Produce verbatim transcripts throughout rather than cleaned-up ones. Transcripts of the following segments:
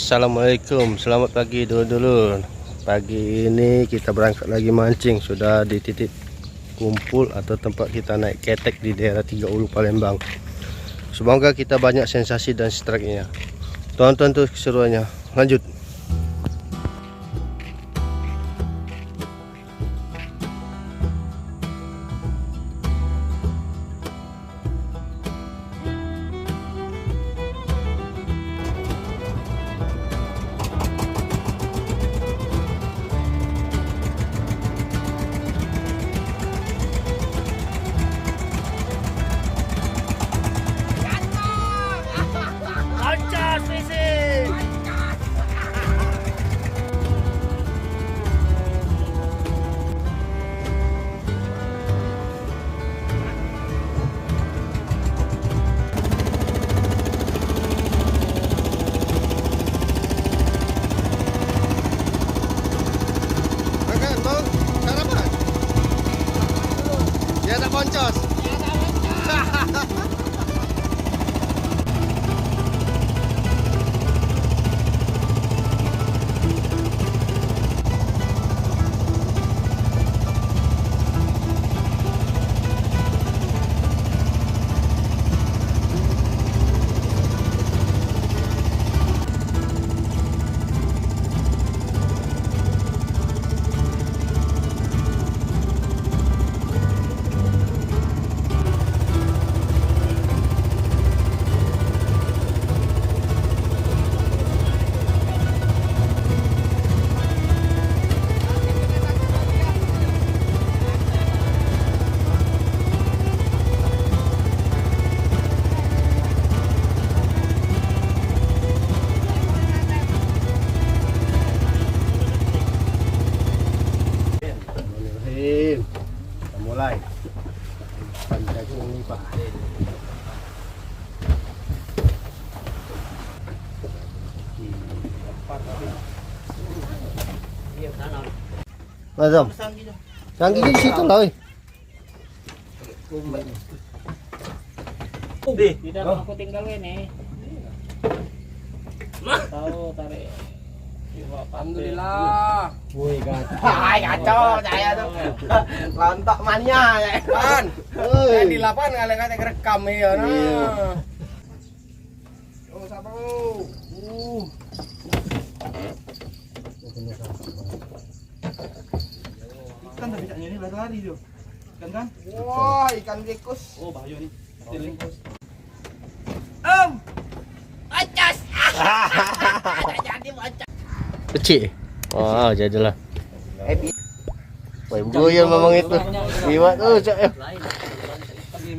Assalamualaikum, selamat pagi dulur-dulur. Pagi ini kita berangkat lagi mancing, sudah di titik kumpul atau tempat kita naik ketek di daerah Tiga Ulu, Palembang. Semoga kita banyak sensasi dan strike-nya. Tonton terus keseruannya. Lanjut. Lancar, fishing. Makan, mau sarapan? Ya, tak boncos. Bismillahirrahmanirrahim. Kita mulai. Pancing ini, Pak. Masam. Canggih di situ lah, weh. Deh, tidak aku tinggal ini. Tahu tarik. Alhamdulillah. Woi, kacau. Hai, kacau saya tu. Lantak mania ya. Kan. Oi. Kan di lapangan kalau kata kerekam ya. Nah. Iya. Yo, siapa lu? Uh. Ikan tapi caknya ini lari-lari tu. Ikan kan? Wah, ikan glekus. Oh, bahaya ni. Kecil ni. Om. Acas. Jadi bocah. Kecil. Wah, jadilah. Eh, bi- Wah, goyang memang itu. Liwat tu, cak.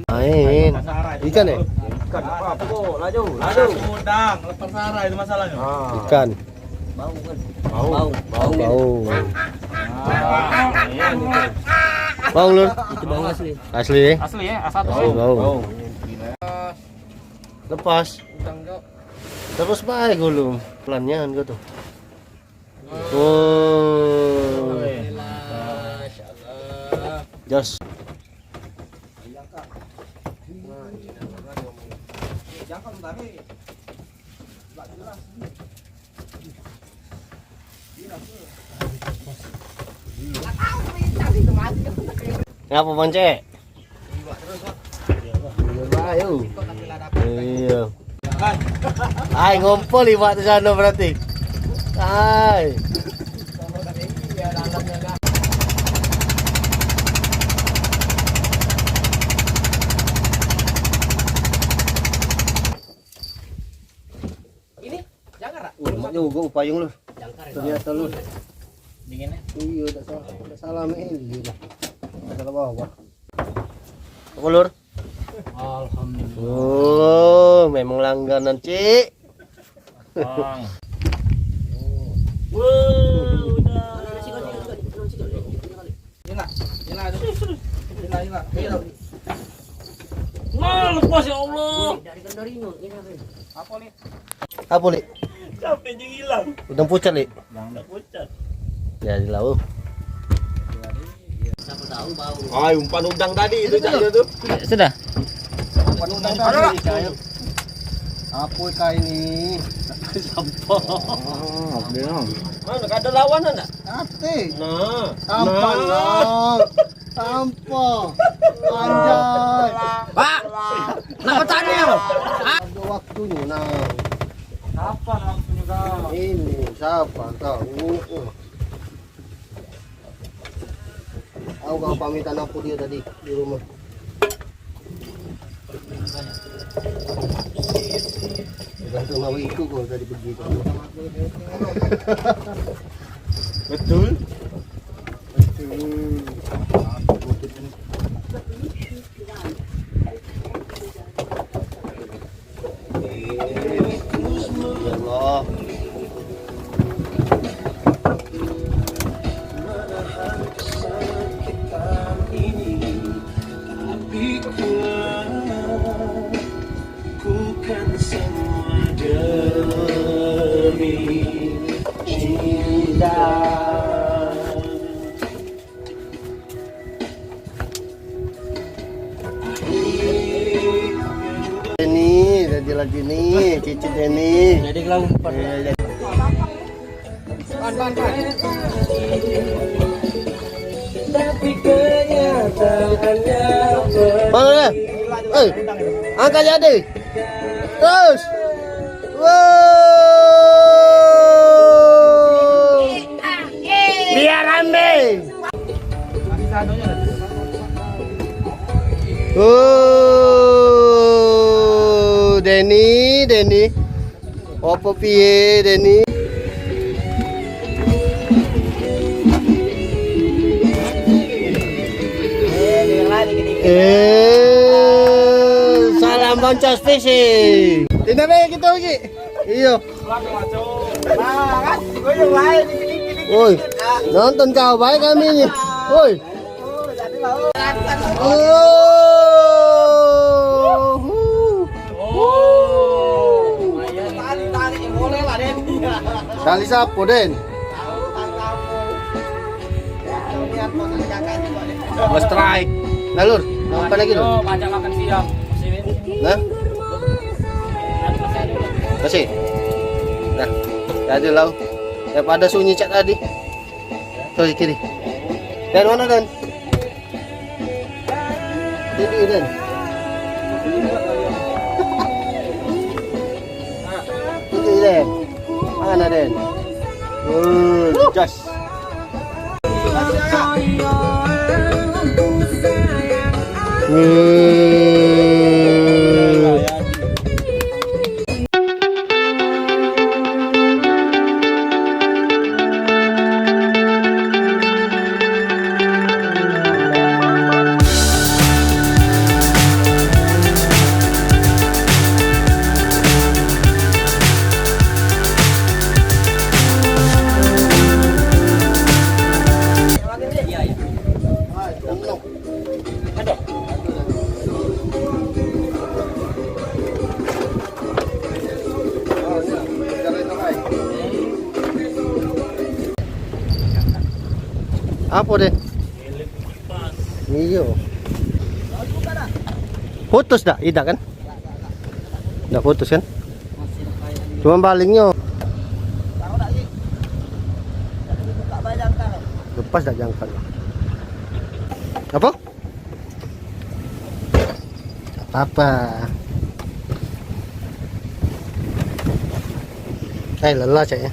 Main. Ikan, eh? Ikan apa? Apa kok? Laju, laju. Udang, lepas arah itu masalahnya. Ah. Ikan. Bau kan? Bau. Bau. Bau. Bau, Lur. Itu bau asli. Asli, eh? Asli ya, asal. Asli, bau. Bau. Lepas. Udang, Jok. Terus bae gulung. Pelannya kan kau tu. Oh. Jos. Ngapa, Bang Cek? Iya, ayo. Iya. Ai, ngumpul iwak di sana berarti. Ai. Ini jangkar, Kak? Oh, lemak juga payung lu. Jangkar. Ternyata lu. Dingin ya? Iya, tak salah. Tak salah, Meli lah. Tak salah bawa. Apa, Lur? Alhamdulillah. Oh, memang langganan, Cik. Bang. Wow, udah. Ini lah, ini lah, ini lah. Ini lah. Nah, lepas, ya Allah. Apa, Lik? Capek je hilang. Udang pucat, Lik. Udang pucat. Ya, di laut. Siapa tahu bau. Ai, umpan udang tadi itu, cak dia tu. Sudah. Umpan udang tadi. Apo ikan ini? Sampah. Oh, oke, Bang. Mana kada lawan anak? Ate. Nah. Sampah, nah. Bang. Sampah. Anjay. Pak, nak bertanya, Bang? Ada waktunya, nah. Kapan waktunya kau? Ini, siapa kau? Ini, uh. Aku kau pamitan apa dia tadi di rumah. Tergantung lawan itu kau tadi pergi tu. Betul. Betul. Ya Allah. Ini jadi lagi nih, cicit ini. Jadi kelaupan. Iya, jadi. Mana dia? Eh, angkat jadi. Terus. Wow. Biar ambil. Oh, Denny, Denny. Opo piye, Denny? Eh, salam boncos fishing. Ini apa kita lagi? Iyo. Woi, nonton kau baik kami ni. Woi. Oh. Tali siapa, Den? Mas strike. Nah, Lur, apa lagi, Lur? Nah? Masih? Nah, tadi lau. Daripada sunyi cak tadi. Tuh, kiri. Dan mana, Dan? Kiri, Dan. Kiri, Dan. Mana, Dan? Good. Jas. Apo, Dek? Iyo. Putus dak? Idak kan? Dak putus kan? Cuma balingnyo. Lepas dak jangkar? Apo? Apa? Eh, lelah cak ya.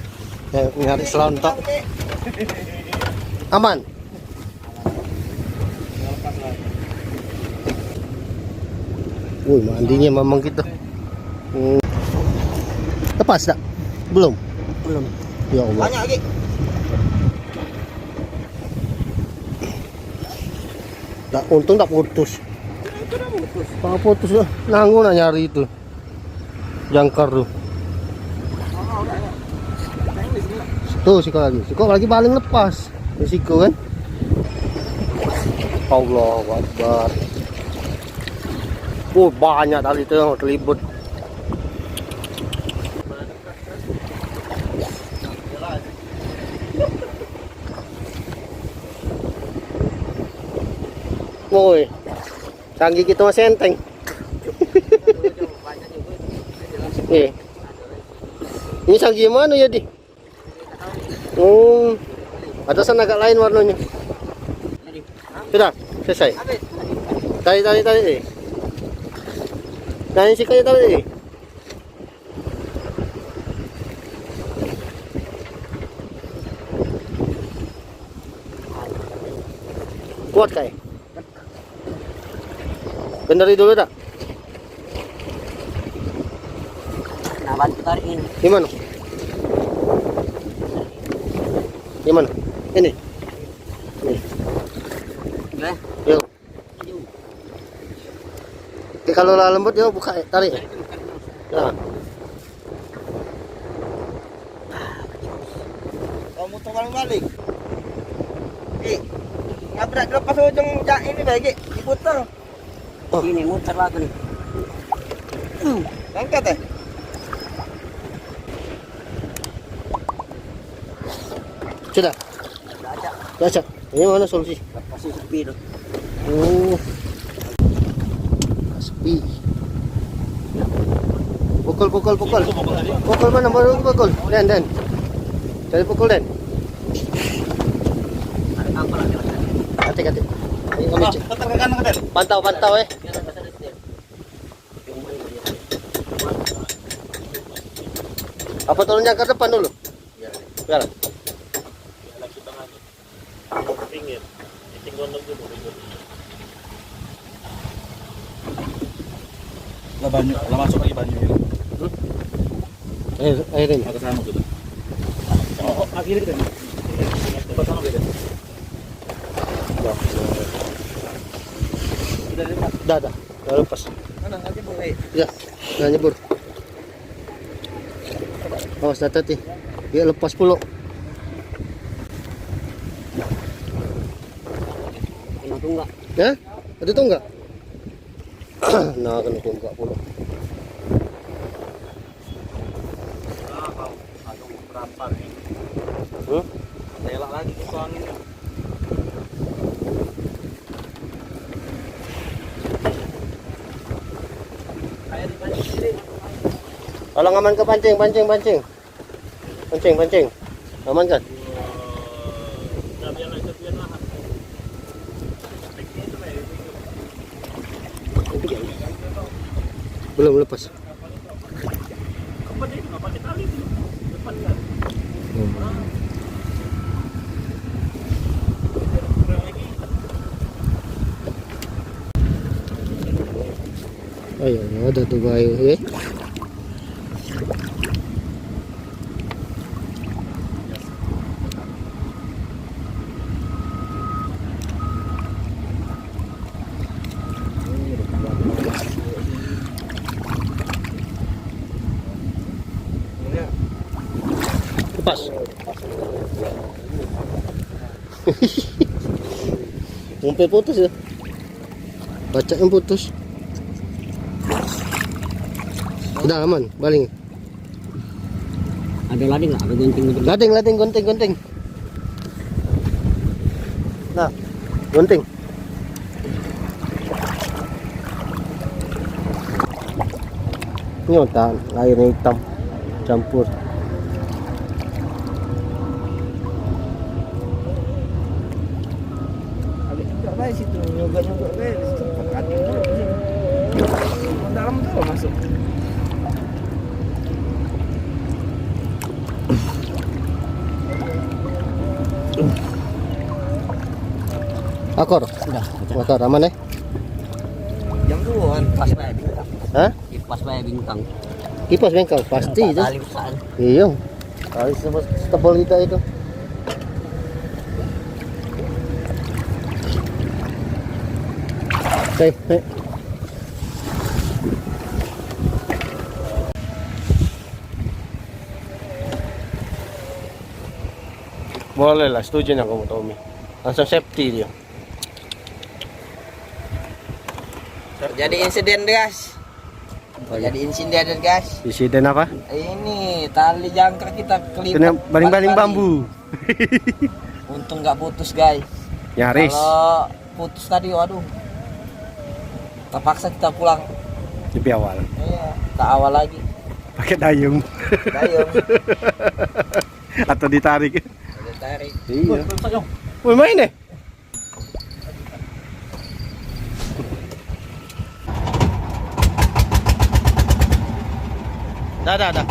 Eh, nyari selontok. Aman. Woi, mandinya memang gitu. Hmm. Lepas dak? Belum? Belum. Ya Allah. Banyak lagi. Dak, untung dak putus. Itu dah putus. Kalau putus ya, nanggung nak nyari itu. Jangkar tu. Tuh, siko lagi. Siko lagi paling lepas. Di siko kan. Allahu Akbar. Oh, banyak tali tu yang terlibut. Woi. Canggih kita masih enteng. Ini sagi mano ya, Di? Oh, atasan agak lain warnanya. Sudah, selesai. Tarik, tarik, tarik. Nah, ini sikatnya tarik. Kuat, Kai? Kendali dulu dak? Nah, bantu tarik ini. Gimana? Gimana? Ini. Ini. Oke. Yo. Oke, kalau lah lembut, yo buka, tarik. Ya. Kau muter balik-balik. Eh, ngabrak lepas ujung jak ini bae, Gek. Diputer. Oh. Ini muter lagi nih. Angkat, eh. Sudah. Baca. Baca. Ini mana solusi? Kasih sepi tu. Oh. Sepi. Pukul, pukul, pukul. Pukul mana? Baru pukul. Den, Den. Cari pukul, Den. Ada kapal ada. Katik, katik. Ini kami cek. Pantau, pantau, eh. Apa tolong jangkar depan dulu? Biar. Pinggir. Tinggal nunggu dulu. Lah banyak, lah masuk lagi banyak ya. Hmm? Air, air ini. Agak sama gitu. Oh, akhirnya kita. Tempat sama gitu. Dah, dah. Dah lepas. Mana? Nanti mulai. Ya, dah nyebur. Awas, hati-hati. Dia lepas pulo. Kena tunggak. Ya? Ada tunggak? Nah, kena tunggak pulo. Hmm? Elak lagi ke angin. Tolong aman ke pancing, pancing, pancing. Pancing, pancing. Aman kan? Belum lepas. Ayo, ada tu bayu, eh. Lepas. Sampai putus ya. Baca yang putus. Dah aman, baling. Ada lading nggak? Ada gunting gitu. Lading, lading, gunting, gunting. Nah, gunting. Nyotan, airnya hitam campur. Agak juga bae situ, nyogok-nyogok bae di situ. Tempat kaki tu. Dalam tu masuk. Akor. Udah, pecah. Akor aman, eh? Jam dua kan pas bae bintang. Hah? Kipas bae bintang. Kipas bengkal pasti itu. Tali rusak. Iya. Tali se-, setebal kita itu. Oke, oke. Boleh lah, setuju ni aku sama Tommy. Langsung safety dia. Terjadi insiden, guys. Terjadi insiden, guys. Insiden apa? Ini tali jangkar kita kelipet. Kena baling-baling balik-balik. Bambu. Untung nggak putus, guys. Nyaris. Kalau putus tadi, waduh. Terpaksa kita pulang. Lebih awal. Iya, tak awal lagi. Pakai dayung. Dayung. Atau ditarik. Ditarik. Iya. Woi, main deh. Dah, dah, dah.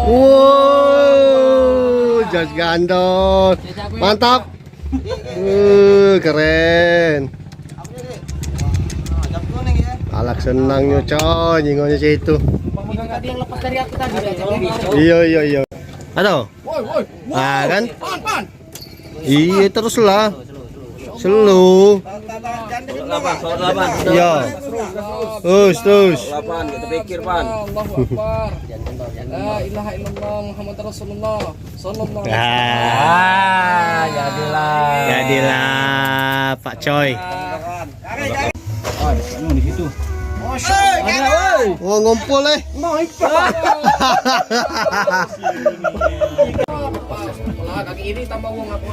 Wow, jas gandol. Mantap. Uh, keren. Alak senangnyo, coy, nyingonyo situ. Itu tadi yang lepas dari aku tadi. Iya, iya, iya. Aduh. Woi, woi. Ah, kan? Pan, pan. Iya, teruslah. Slow. Iya. Terus, terus. Allahu Akbar. La ilaha illallah Muhammad Rasulullah. Sallallahu alaihi wasallam. Ah, jadilah. Jadilah, Pak Coy. Oh, di situ. Oh, ngumpul, eh. Lah, kaki ini tambah wong aku.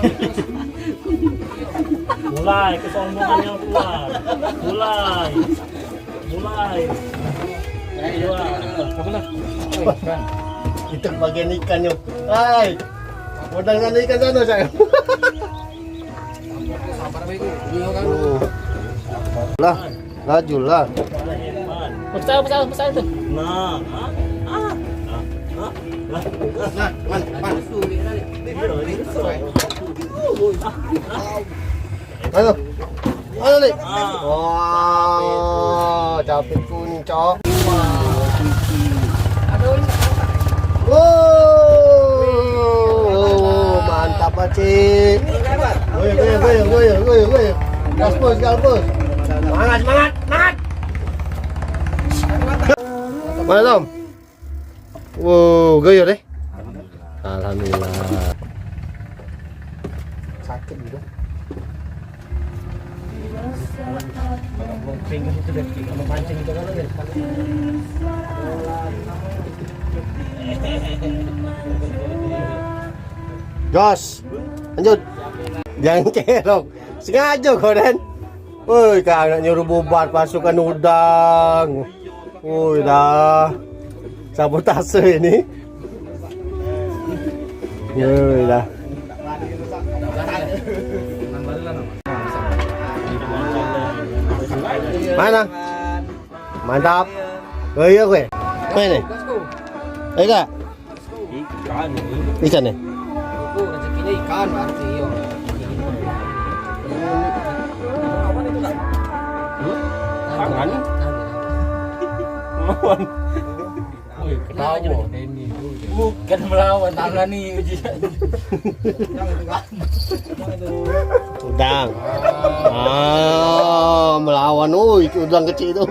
Mulai kesombongannya keluar. Mulai. Mulai. Itu bagian ikannya. Hai. Modal sana ikan sana, saya. Lah, laju lah. Besar, besar, besar tu. Nah, ah, ah, ah, ah, lah. Nah, man, man. Ayo. Ayo, Lik. Wah, capit kuning, Cok. Wow, mantap, Pacik. Goyang, goyang, goyang, goyang, goyang, goyang. Gas, bos, gas, bos. Semangat, semangat, semangat. Mana, Tom? Wow, goyo deh. Alhamdulillah. Sakit gitu. Kalau pancing itu kan deh. Gas. Lanjut. Jangan kelok. Sengaja kau, Den. Woi, kau nak nyuruh bubar pasukan udang. Woi, dah. Sabotase ini. Woi, dah. Mana? Mantap. Oh, iya, gue. Mana? Ayo, Kak. Ikan ni. Ikan ni. Oh, rezekinya ikan berarti, yo. Tangan. Melawan. Woi, ketawa. Bukan melawan, tangan ni uji. Udang. Ah, melawan, oi, udang kecil tu.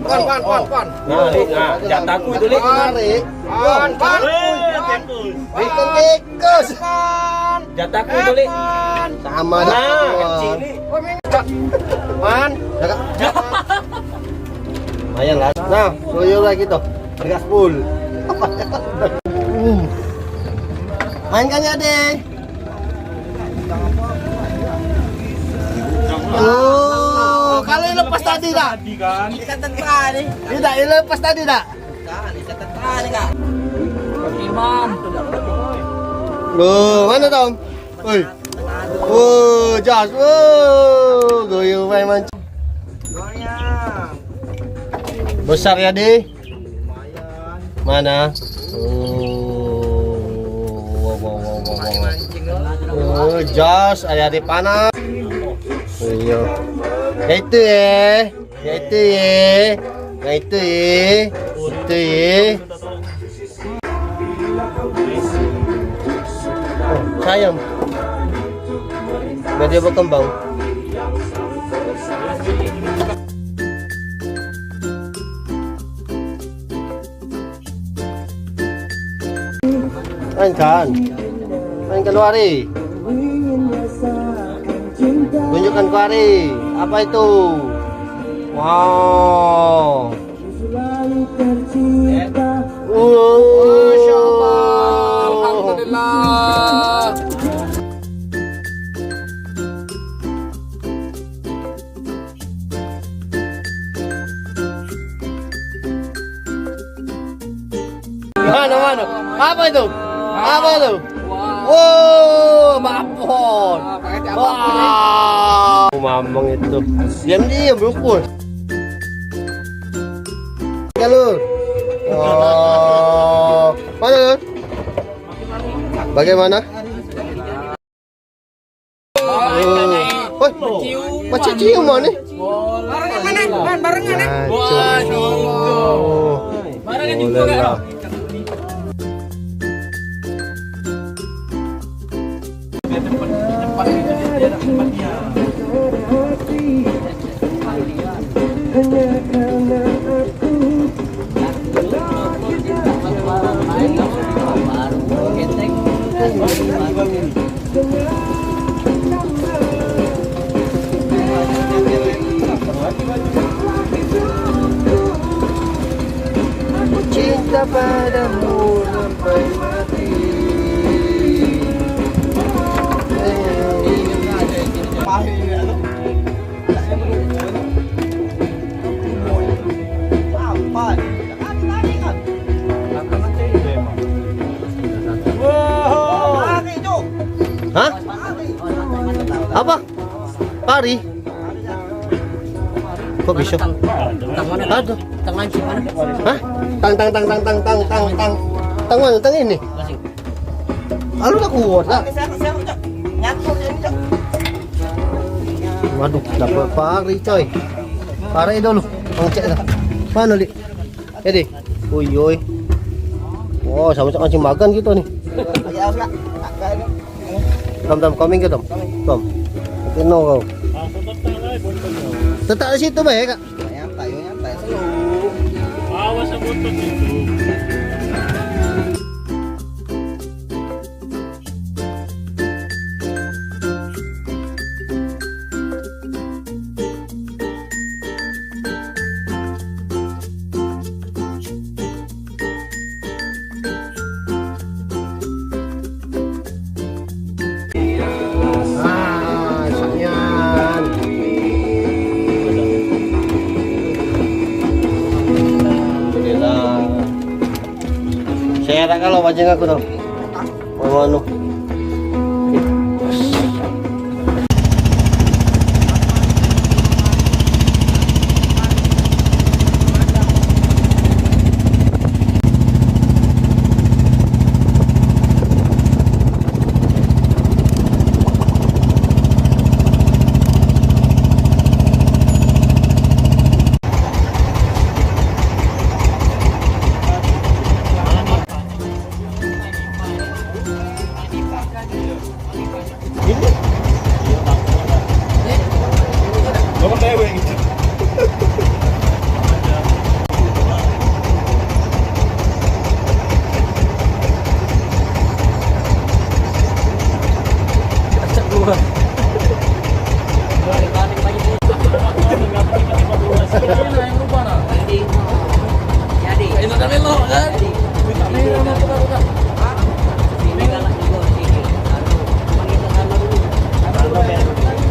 Pan, pan, pan, pan. Nah, Lik, nah, jatahku itu, Lik. Pan, pan. Ikan tikus. Jatahku itu, Lik. Sama dah. Nah, kecil, Lik. Pan. Lumayan lah. Nah, tuyul lagi tu. Gas full. Mainkan ya, Dek. Oh, kalau yang lepas tadi tak? Tadi kan. Ikan tetra ni. Tidak, yang lepas tadi tak? Bukan, ikan tetra ni, Kak. Iman. Oh, mana, Tom? Oi. Oh, jas. Oh, goyo main mancing. Besar ya, Dek? Mana? Oh, wow, wow, wow, wow, wow. Oh, jas, ayah di panas. Iya. Ya itu ya. Ya itu ya. Ya itu ya. Itu ya. Oh, sayang. Biar dia berkembang. Mainkan. Mainkan dua hari. Tunjukkan kuari. Apa itu? Wow. Wow. Masya Allah. Lah. Mana, mana? Apa itu? Apa itu? Wow, mabon. Wow. Mamang itu. Diam-diam, Bungkus. Ya, Lur. Oh, mana, Lur? Bagaimana? Woi, macam ciuman ni. Barengan mana? Ban, barengan, eh? Aduh. Barengan juga, kan? Cinta padamu sampai mati. Hah? Apa? Pari? Kok bisa? Tang, tang mana? Aduh. Tang lancip mana? Hah? Tang, tang, tang. Tang mana? Tang ini. Lalu tak kuat, tak? Waduh, dapat pari, coy. Pari dulu. Bang, cek dah. Mana, Lik? Jadi, oi, oi. Wah, sama-sama mancing makan kita nih. Tom, Tom, coming ke, Tom? Tom. Keno kau. Tetap di situ bae, Kak. Nyantai, nyantai. Awas, bontot itu. Ah, sayang. Alhamdulillah. Saya tak kalau pancing aku tu. Mau anu.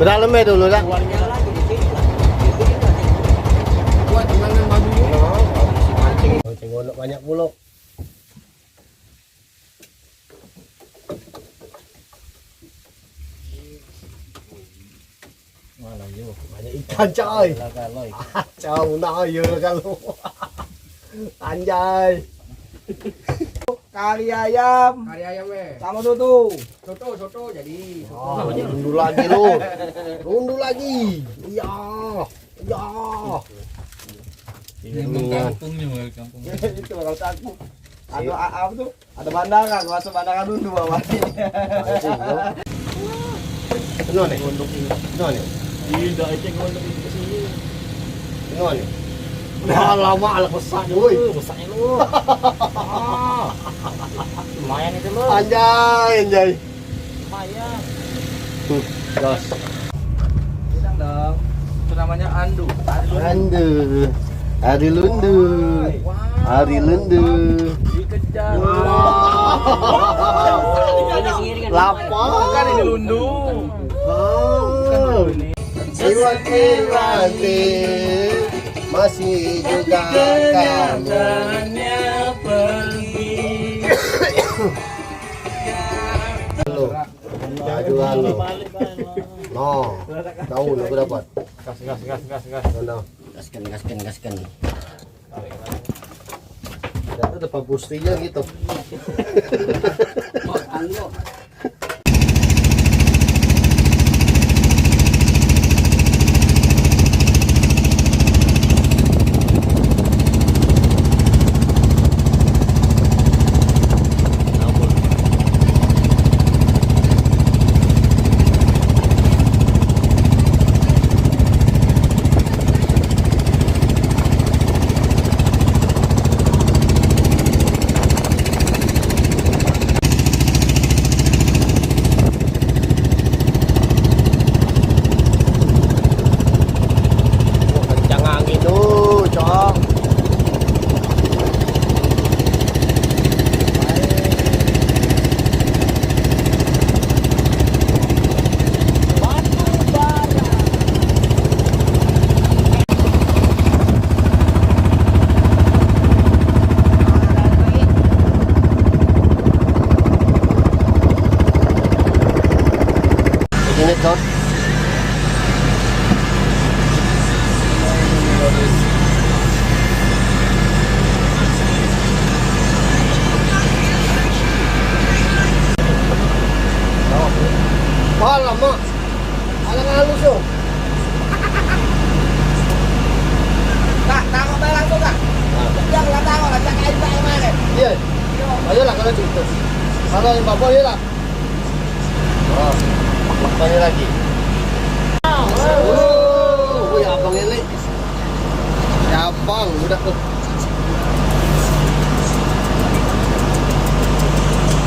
Bedalem e dulu dah. Mancing banyak pulo. Mana yo? Banyak ikan, coy. Lah, kalau ikan. Coy, nah, yo, kalau. Anjay. Kari ayam. Kari ayam, weh. Sama soto. Soto, soto jadi. Soto. Ah, rundu lagi lu. Rundu lagi. Iya. Iya. Memang kampungnya, weh, kampung. Itu kalau aku. Ada a- apa tu? Ada bandara, gua masuk bandara dulu awak. Nah, itu, yo. Kena ni. Kena ni. Tidak, itu kena di sini. Kena ni. Nah, lama lah besar ni, woi. Eh, besarnya lu. Ah. Lumayan itu, lu. Anjay, anjay. Lumayan. Hmm, gas. Bilang dong. Itu namanya andu. Andu. Andu. Ari Lundu. Ari Lundu. Lapar. Kan ini Lundu. Ah. Iwati, iwati. Masih juga kami. Halo. Nah, juga halo. No. Daun aku dapat. Gas, gas, gas, gas, gas. Mana? Gasken, gasken, gasken. Dah tu depan pustinya gitu. Kencang angin tu, cok. Ini tot. Wah, lama. Alang halus tu. Tak, tangkap bae langsung, tak? Nah. Jangan lah tangkap lah, jangan air tak air mana. Iya. Ayolah kalau gitu. Kalau yang bawah, iyalah. Oh, bukannya lagi. Oh, wih, abang elek. Ya, abang, udah tuh.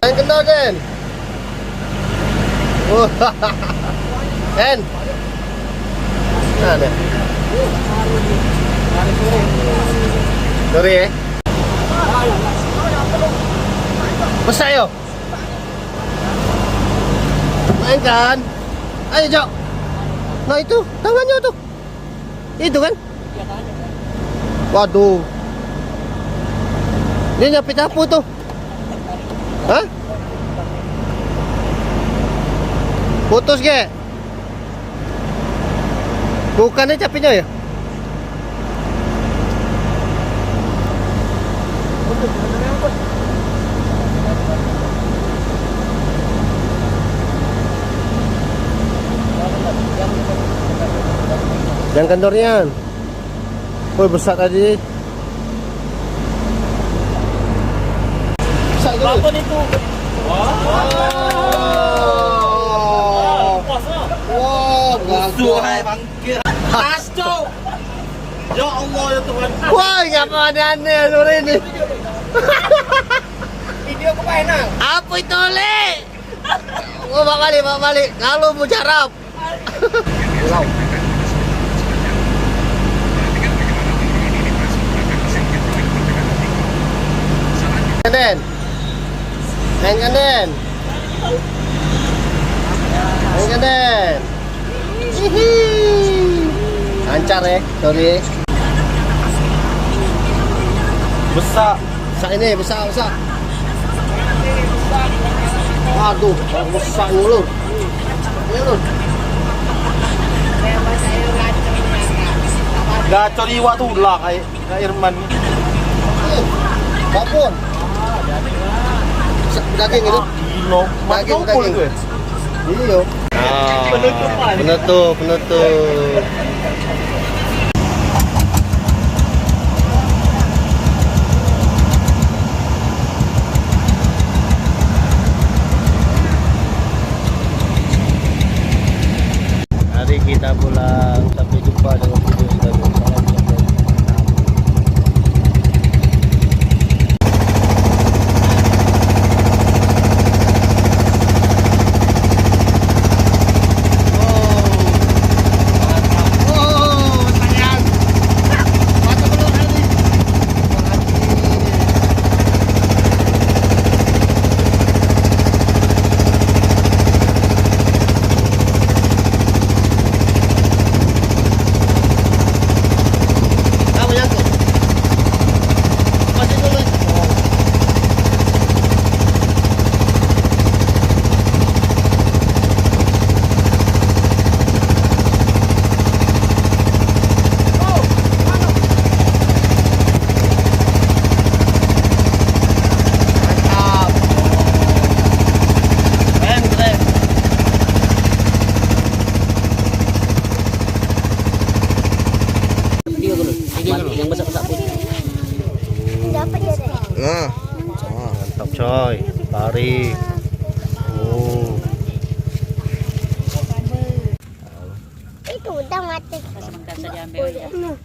Main kendal, Den. Wah. Den. Nah, deh. Sorry, eh. Besar, yo. Main kan? Ayo, Jok. Nah, itu tangannya tuh. Itu kan? Waduh. Dia nyapit apa tuh? Hah? Putus, ge? Bukannya capitnya, ya? Yang kendor nian. Woi, besar tadi. Besar tu. Apa ni tu? Wah. Wah. Wah, bagus. Suai bangkit. Astaga. Ya Allah, ya Tuhan. Wah, ngapa aneh-aneh sore ni? Video ke mana? Apa itu, Lek? Oh, bak balik, bak balik. Kalau mujarab. Pulau. Kenden. Main kenden. Main kenden. Hihi. Lancar, eh, sorry. Besak. Besak ini, besak, besak. Waduh, besak dulu. Ini, Lur. Gacor iwak tulang, ai. Kak Irman ni. Eh, babon. Sa-, daging itu. Gilo. Daging, daging. Itu, eh? Iyo. Ah, penutup, penutup. Mari kita pulang. Sampai jumpa dalam video selanjutnya. Salam sejahtera. Nah. Wah, mantap coy. Pari. Oh. Itu udah mati. Sementara saja ambil. Nah.